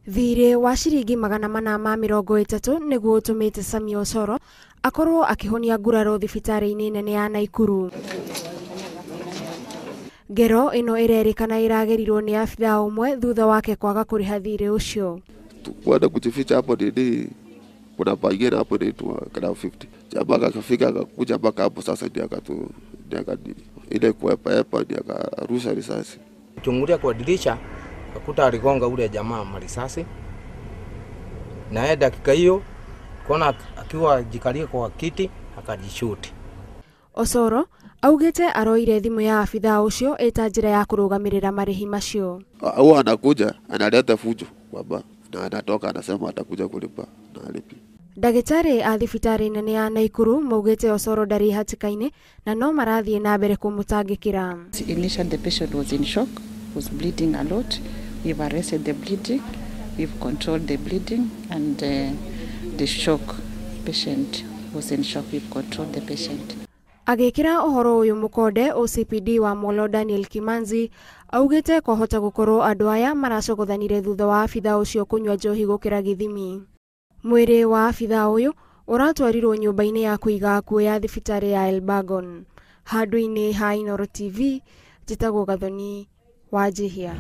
Thirĩ wa ciringi 430 nĩguo ũtũmĩte Sammy Osoro akorwo akĩhonia nguraro thibitarĩ-inĩ nene ya Naikuru. Ngero ĩno ĩrerĩkana ĩragerirwo nĩ abithaa ũmwe thutha wake kwaga kũrĩha thirĩ ũcio. Kwenda kujificha hapo nini, kuna pangine hapo inaitwa Club 50. Jamaa akafika akakuja mpaka hapo sasa, ndio akatu ndio akani ile kuepa epa ndio akarusha risasi. Chungulia kwa dirisha akakuta aligonga ule jamaa marisasi, na yeye dakika hiyo kona akiwa jikalia kwa kiti akajishuti. Osoro augite aroire thimu ya abithaa ũcio ĩta njĩra ya kũrũgamĩrĩra marĩhi macio. Huwa anakuja analeta fujo kwamba na anatoka anasema atakuja kulipa na alipi. Ndagĩtarĩ a thibitarĩ nene ya Naikuru maugĩte Osoro ndarĩ hatĩka-inĩ na no marathiĩ na mbere kũmũtangĩkĩra. Initially the patient was in shock, was bleeding a lot. We've arrested the bleeding, we've controlled the bleeding and the shock patient was in shock, we've controlled the patient. Agĩkĩra ũhoro ũyũ mũkonde OCPD wa Molo Daniel Kimanzi augĩte kwahota gũkorwo andũ aya maracogothanire thutha wa abithaa ũcio kũnyua njohi gũkĩra gĩthimi. Mwĩrĩ wa abithaa ũyũ ũratwarirwo nyũmba-inĩ ya kũiga akuũ ya thibitarĩ ya Elbagon. Handũ-inĩ ha Inooro TV, njĩtagwo Gathoni Wanjihia.